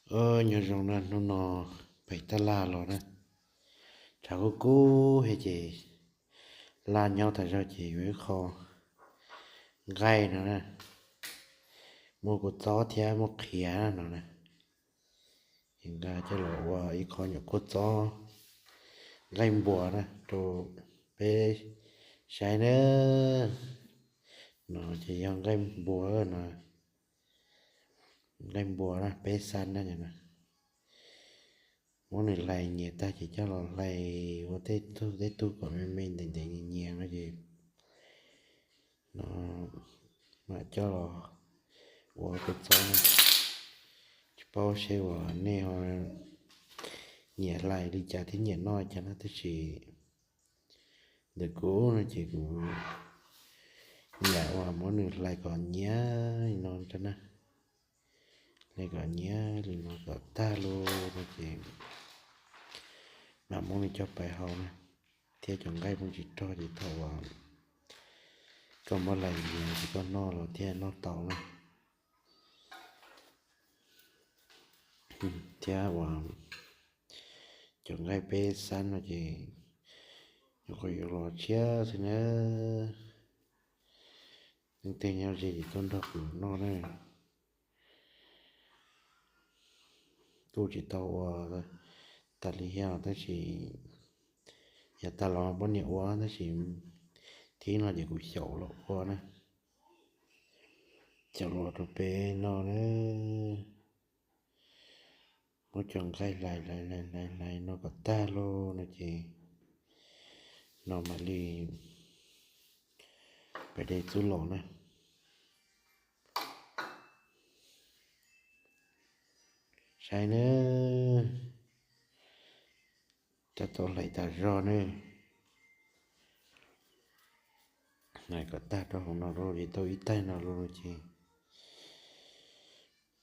Nyob zoo na, hnub no pem tab laj los na, tshav kub kub thiab ces laj nyob tas zog ces yuav ib qho nqaij no na, muaj kua txob thiab muaj qhiav no na. Ces nqa coj los ua ib qho nyuam kua txob nqaij npua na rau peb saib na. No ces yog nqaij npua no, nqaij npua na peb xab na. Muab nws hlais nyias tag ces coj los hlais ua tej tug tej tug kom me me ntev ntev nyias nyias no ces no mam coj los ua kua txob na. Tsis paub seb uas nej ho nyiam hlais li cas thiab nyiam noj li cas na, tab sis ntawm kuv no ces kuv nyiam uas muab nws hlais kom nyiab li no na, hlais kom nyiab li no kom tag lug no ces mam muab nws coj pais hau na. Thiab cov nqaij pheej tsis rog ces thaum uas koj muab hlais nyias ces koj noj los thiaj noj tau na. Thiab uas cov nqaij peb xab no ces nyuam qhuav yuav los tshiab xwb na. Leej twg nyob ze ces tuaj nrog kuv noj na. Kuj tsis tau ua tas li thiab tab sis yog tag los poj niam ua tab sis thib no ces kuv xyaum los ua na. Xyaum los rau peb noj na. Muab cov nqaij hlais hlais hlais hlais hlais no kom tag lug no ces no mam li pais de txuj lom na. Saib na, tab tom hlais tas zog ne. Hlais kom tag rau hauv no rau ces tau ib taig no los ces,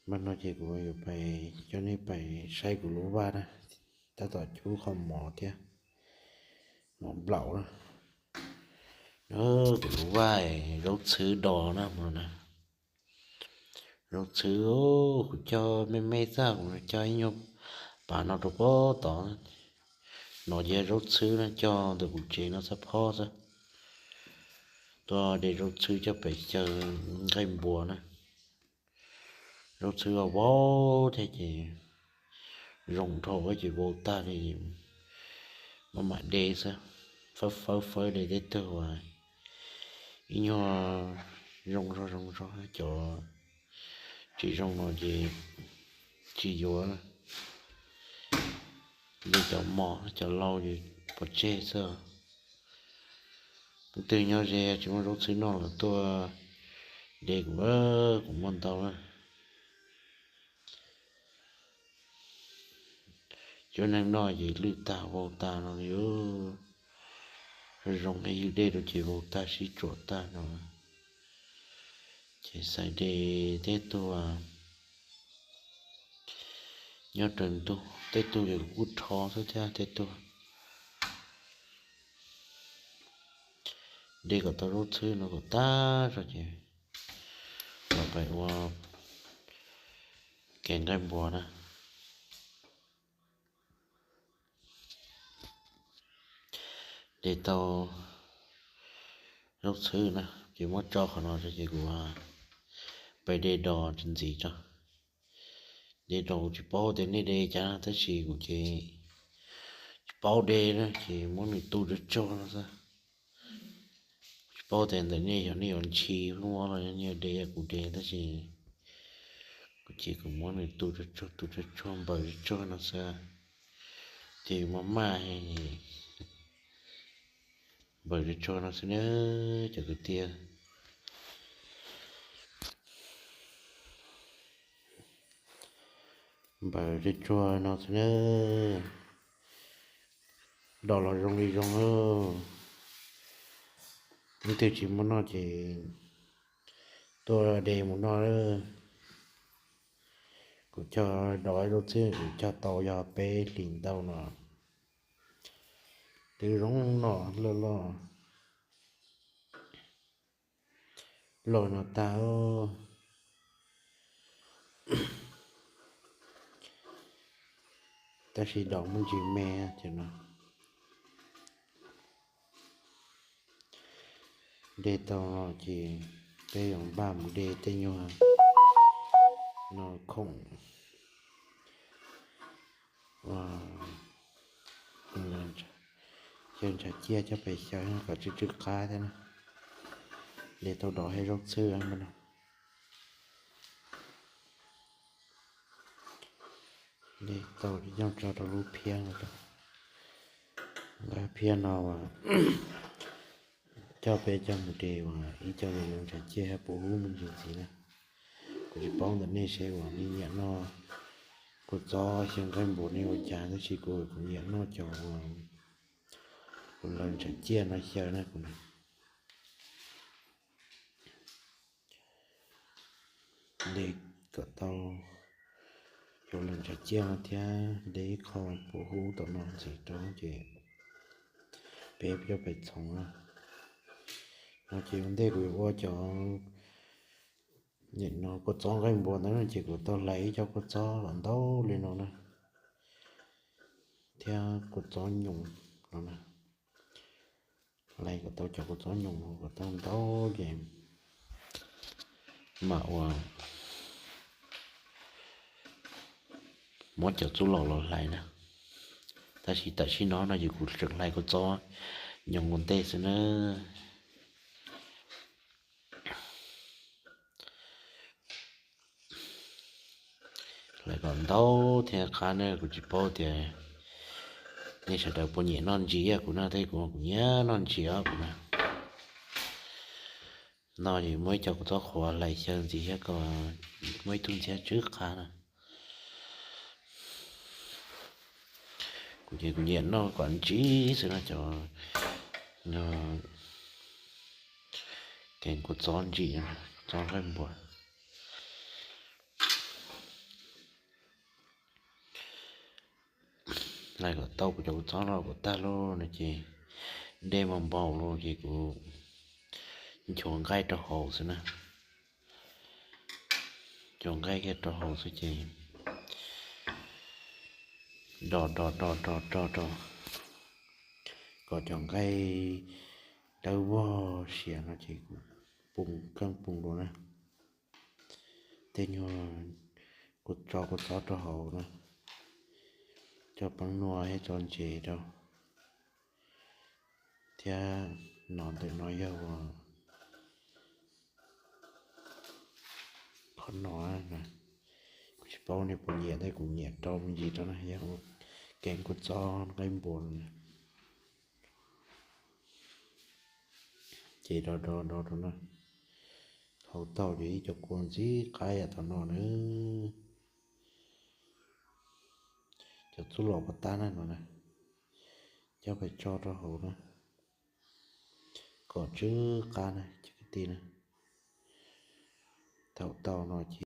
mas no ces kuv yuav pais coj nej pais saib kuv lub vaj na, tab tom cub qhov mov thiab mov nplaum na. Kuv lub vaj zaub txhwb do na, zaub txhwb, kuv cog me me xwb, kuv cog ib nyuag pas no rau pob tod. No ces zaub txhwb na, cog ntawm kuv tsev no xab phob xwb. Tuaj de zaub txhwb coj pem xyaw nqaij npua na. Zaub txhwb vau thiab ces zoo dhau ces vau tag li, mam mam de xwb. Fawb fawb fawb de tej tug uas ib nyuag zoo zog zoo zog, cov tsis zoo no ces tsis yuav. De cov mos cov lau ces pov tseg xwb. Leej twg nyob ze tsis muaj zaub txhwb noj los tuaj de kuv, kuv muaj ntau na. Cov neeg noj ces lwj tag vau tag no li, zoo zoo ib yam dej rau ces vau tag sib tsuam tag no. Ces xaiv de tej tug nyob raws ntug, tej tug ces kuv kuj rho xwb thiab tej tug. De kom tau zaub txhwb no kom tag zog ces los pais ua kev nqaij npua na. De tau zaub txhwb na ces muab tso qhov no ces kuv pais de dos ntxiv tso. De dos kuv tsis paub tias nej de cas tab sis kuv ces tsis paub de na ces muab nws tu tsuag tsuag no xwb. Tsis paub tias ntawm nej yog nej yuav ntshis muab los yog nej yuav de yam kuv de tab sis kuv ces kuv muab nws tu tsuag tsuag tu tsuag tsuag npaws tsuag tsuag no xwb. Ces maj maj npaws tsuag tsuag no xwb na cov kwv tij. Npaws tsuag tsuag no xwb na. Dos los zoo li zoo. Leej twg tsis muaj noj ces tuaj de mus noj. Kuv cog dos zaub txhwb kuv cog tau yog peb hlis ntau no. Twb zoo no loj loj. Loj no tag. Tab sis dos muaj ntsis me ces no. De tau no ces peb yuav npaj mus de tej nyuag no khoom, xyaw ntshav ciaj coj pem xyaw kom tsw tsw qab thiab na. De tau dos thiab zaub txhwb no. De tau coj tso rau lub phiab no. Lub phiab no coj peb coj mus de uas ib co lus ntshav ciaj thiab puv hub me ntsis ntxiv na. Kuv tsis paub ntawm nej seb uas nej nyiam noj kua txob xyaw nqaij npua nej ua cas, tab sis kuv, kuv nyiam noj cov uas lus ntshav ciaj no xyaw na kuv na. De kom tau cov lus ntshav ciaj no thiab de ib qho puv hub tom no ntxiv rau ces peb coj pem txhoov na. No ces ua ntej kuv yuav ua cov nim no kua txob nqaij npua ntawd no ces kuv tau hlais ib co kua txob los ntau li no na, thiab kua txob nyoos no na. Hlais kom tau cov kua txob nyoos no kom tau ntau ces mam ua muab cov txuj lom los hlais na. Tab sis tam sim no no ces kuv tseem hlais kua txob nyoos ua ntej xwb na. Hlais kom ntau thiab qab ne, kuv tsis paub tias nej sawv daws puas nyiam noj ntsis ib yam kuv na, tab sis kuv, kuv nyiam noj ntsis os kuv na. No ces muaj ib co kua txob qhuav hlais xyaw ntxiv thiab kom muaj ib tug ntxhiab tsw qab na. Kuv ces kuv nyiam noj kom ntsim xwb no cov, no, kev kua txob ntsim, kua txob nqaij npua. Hlais kom tau kuv cov kua txob no kom tag lauj no ces de npau npau lauj ces kuv nchuav nqaij rau hauv xwb na. Nchuav nqaij kiag rau hauv xwb ces do do do do do do kom cov nqaij dawb vog siav no ces kuv pum keej pum dua na. Tej nyuag kuv tso kua txob rau hauv na, cov peeb nua thiab tso ntses rau, thiab no ntawm no yog ua qhov no, kuv tsis paub nej puas nyiam tab sis kuv nyiam rau me ntsis rau na, yog ua kev kua txob nqaij npua no. Ces do do do rau na, hauv taug ces ib co kua ntxim qab yam tom no na. Cov txuj lom pov tab na no na, coj pes tso rau hauv na, kom tsw qab na cov kwv tij na. Thaum tau no ces